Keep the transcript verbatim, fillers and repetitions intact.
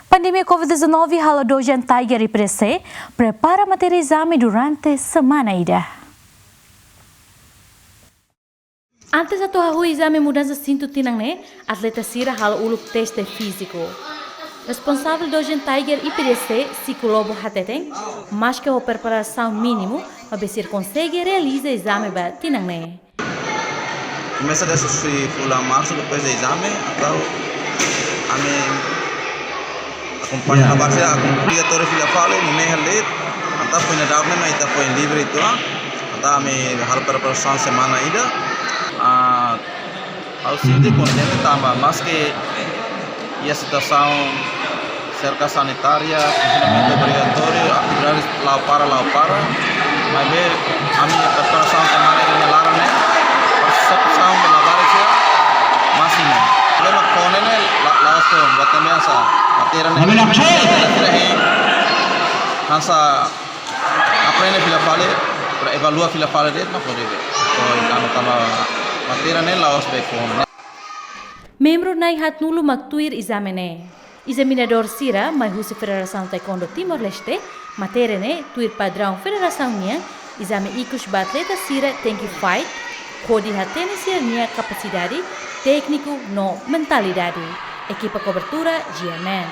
Pandemia covid dezanove halo Dojen Tiger I P D C prepara matéria ezame durante semana ida. Antes atu hahú ezame mudansa sintu tinan ne'e, atleta sira halo uluk teste fíziku. Responsavel Dojen Tiger I P D C, Siku Lobo hateten, maske ho preparasaun mínimu, maibé sira konsege realiza ezame ba tinan ne'e. Komesa desde fulan marsu, depois de ezame, entaun ami akompaña, ya, na base, akompaña obrigatóriu fila fali, no mehi lit, entaun foin daudaun ne'e ita foin livre uitoan, entaun ami halo preparasaun semana ida. Ah, ha'u sente kontente tanba, maske iha situasaun serka sanitária, konfinamentu obrigatóriu, atividade la'o para, la'o para. Maibé ami preparasaun semana ida nia laran ne'e, partisipasaun de labarik sira másimu. Problema kone ne'e la, la'ós foun, buat ne'ebé hanesan matéria ne'e. Matéria ne'e. Hanesan aprende fila fali, para evalua fila fali de'it, mak hodi be. Oh, entaun tanba matéria ne'e la'ós be foun. Membru na'in haatnulu mak tuir ezame ne'e. Ezaminadór sira mai husi Federasaun Taekwondo Timor-Leste, matéria ne'e tuir padraun federasaun nian, ezame ikus ba atleta sira tenke fight, hodi hatene sira-nia kapasidade tékniku no mentalidade. Ekipa kobertura, G M N.